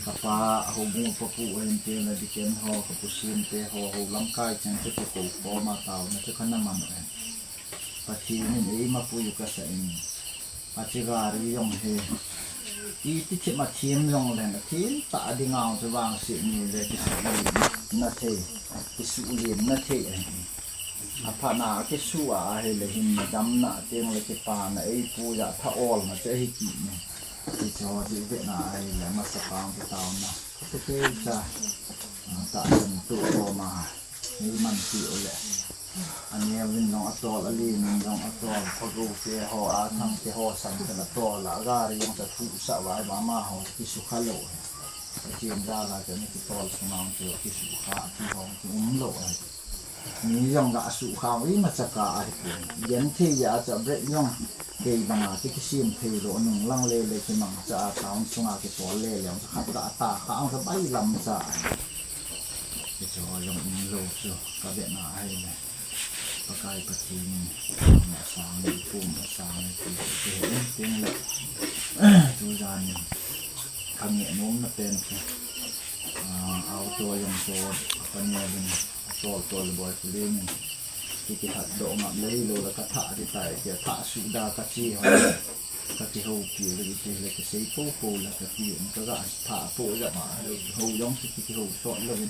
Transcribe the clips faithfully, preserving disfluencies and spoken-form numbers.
Kapa houbung papu ahin, tena deacon ho, kapu Siem te ho, hou lamkai cheng chu kikou khom a taona chu kana man u ahi. Pathen in eima pui u kasa in. Ache gari jong hi iti thim a thim jongle na thim tah ding a chu vangset ni le kisuhlimna thei, kisuhlimna thei ahi. Aphatna kisu a ahile hin damna teng le kipana eipui a thaolna chu ahi kit ni. Hiche ho chu vetna ahile masa pang kitaona. Kei cha, ah, tahsan tu koma, nei man ti u le. Aneo in jong atol, alen in jong atol, phago te ho, athang te ho, sam te atol, a gari jong chu thu sa vai va ma ho, kisukha lou. Pathen jal a chu kitol sunga chu kisukha, ti ho chu um lou. Mi jong ga sukha u imacha ka ahi poi. Genthei a chu brake jong kei banga ki kisem thei lou, nung lang le le kimangcha a town sunga kitol le le, khat ga ta kha ang sa bai lam cha. Hiche ho jong um lou chu ka vetna ahile. Pakai Pathen in, na sang ni, pum na sang ni, ti, ti, ti, tin le. Tu jan in, ka nge nom na pen chu. Ah, auto jong chu, ka nge jong, tol tol boi ku le min. Ki ki that do ngam le lo la ka tha di tai, ki tha su da ka chi ho. Ka ki ho ki le ki le ki sei po po la ka ki, ka ga tha po ja ma, ho jong ki ki ho sot lo in.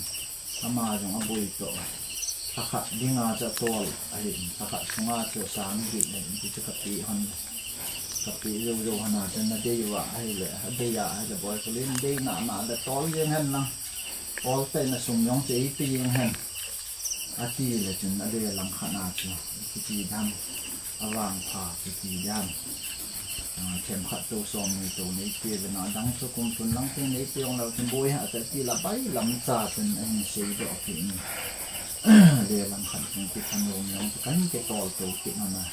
Ama jong aboi toh. Lhakhat dinga chu atol ahin, lhakhat sunga chu sang get ahin, ti chu kapeh hon. Kapeh jou jou hon a chu nadei uva ahile, adei a ahile boi, kule nadei na na le tol jeng hen lang. Tol tei na sum jong chu eipeh jeng hen. Ati le chun ale langkhat a chu, kiti dan. Avangpha kiti dan. Ah, themkhat tou som ni tou neipe uvin, adang chu kum thum lang thum neipe jong lou chun boi ha, ati la bai lam cha chun ahin seidoh kit in. Le langkhat chun kithanom jong chu kahin kitol tou kit hon a.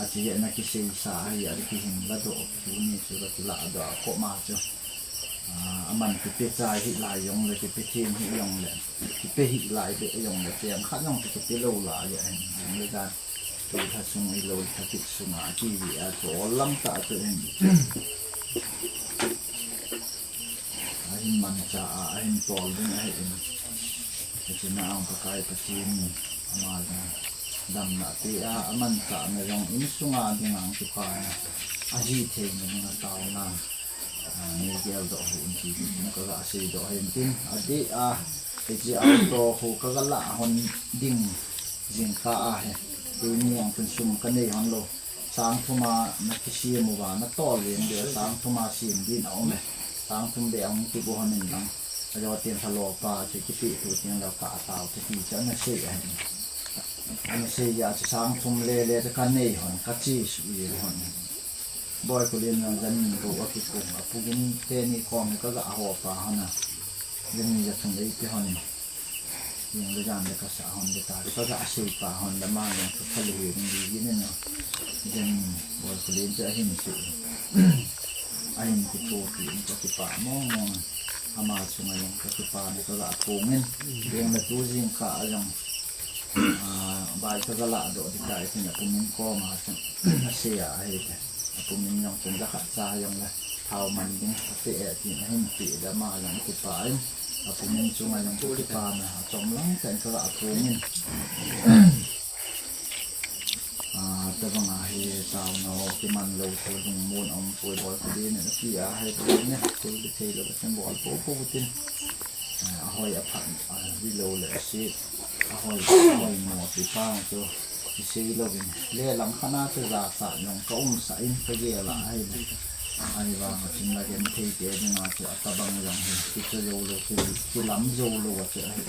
Ache jeh a kiseisa ahi a, kihin ladoh kit u ni chu kakiladoh a koma chu. Ah, aman kipe chai hih lai jong le, kipe them hih jong le, kipe hih lai beh jong le, cheng khat jong chu kipe lou lai ahin, jing le dan. Tu lha sung ilo lha kit sunga, T V a chu ol lam tah chu hin. Ahin mancha a, ahin tol ding ahi in. Hiche na ang Pakai Pathen in ama jong damna pe a, amanchahna jong insunga ding ang kipana ahi theina ding a taona. Ah, nei geldoh u hite, tin kaga seidoh u hite. Adeh a, hiche auto khu kaga lah hon ding jingkah ahi. Tuni jong chun sum kanei hon lou. Sang thum a nakisem uva, natol jeng ding, sang thum a sem din aum e. Sang thum beh ahung kigo hon in lang. Ajo tin thalo pa chu kipeh tu tin lou kah tau te ti chu ana sei ahi. Ana sei jeh a chu sang thum le le chu kanei hon, kachesuh jeng hon. Boi Kulin jong jan ni bou akikoi, apu Gin teni kom hi kaga hopa hon a. Jan ni ja thum eipe hon in. Jing le jan le kasa hon le ta, kaga seipa hon le ma jong chu phali hi ding di gin in. Jan ni Boi Kulin chu ahin pe. Ahin kithopi in kakipah mong mong. Ama chunga jong kakipana kaga phong in. Jing le tu jingkah a jong. Ah, bai kaga ladoh ding tai tin apu Min koma chun asei a ahile. Apu Min jong chun jakhat cha jong le thao man ding ate e tin ahin pe le ama jong kipah in. Apu Min chunga jong kakipana achom lang tah in kaga phong in. Ah, tabang a hi taona ho kiman lou chu lungmon aum poi Boi Kulin in ati a hi Boi Kulin in thei le thei lou chun bol po po tin. Ah, ahoi aphat, ahi lou le ase. Ahoi, ahoi mo ti pa chu kisei louvin. Le langkhat a chu jachat jong kaumsah in kagel a ahile. Ahivang a chun la genthei te dinga chu atabang jong hi kicho jou lou, ki, kilam jou lou a chu ahi.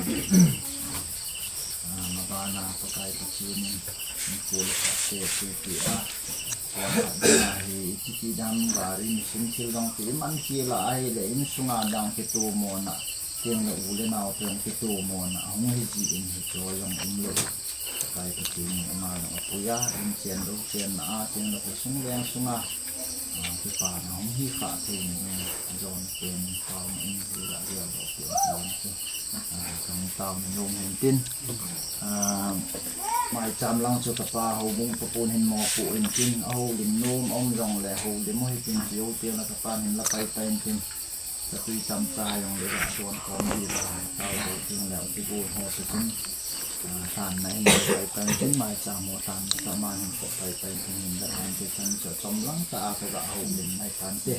Ah, mabana Pakai Pathen in, in kul khat te chu ti a. Kul khat te a hi, iti ti dam gari machine thil dang ti man khel a ahile, insunga dang kitomona, tin le u le nao te kitomona, hung hi ji in hiche jong um lou. Pakai Pathen in ama jong apui a, in chen lou chen na a, tin le khosung veng sunga. Ah, kipana hung hi kha thei ni, jon pen pau ni, hi la dia lo pen pau ni chu. Ah, kang tao ni nom hen tin. Ah, maicham lang chu kapa houbung papun hin mopo in tin. Ahoulim nom aum jong le houlim u hitin ti u tin la kapan hin la pai pai in tin. Satui tamtah jong le ga don kom di ba, tao le ting le ti bu ho sa tin. Tan na hin pai pai tin mai sa mo tan sa ma hin ko pai pai tin hin da han ti tan sa tom lang ta a ka ga ho min mai tan te.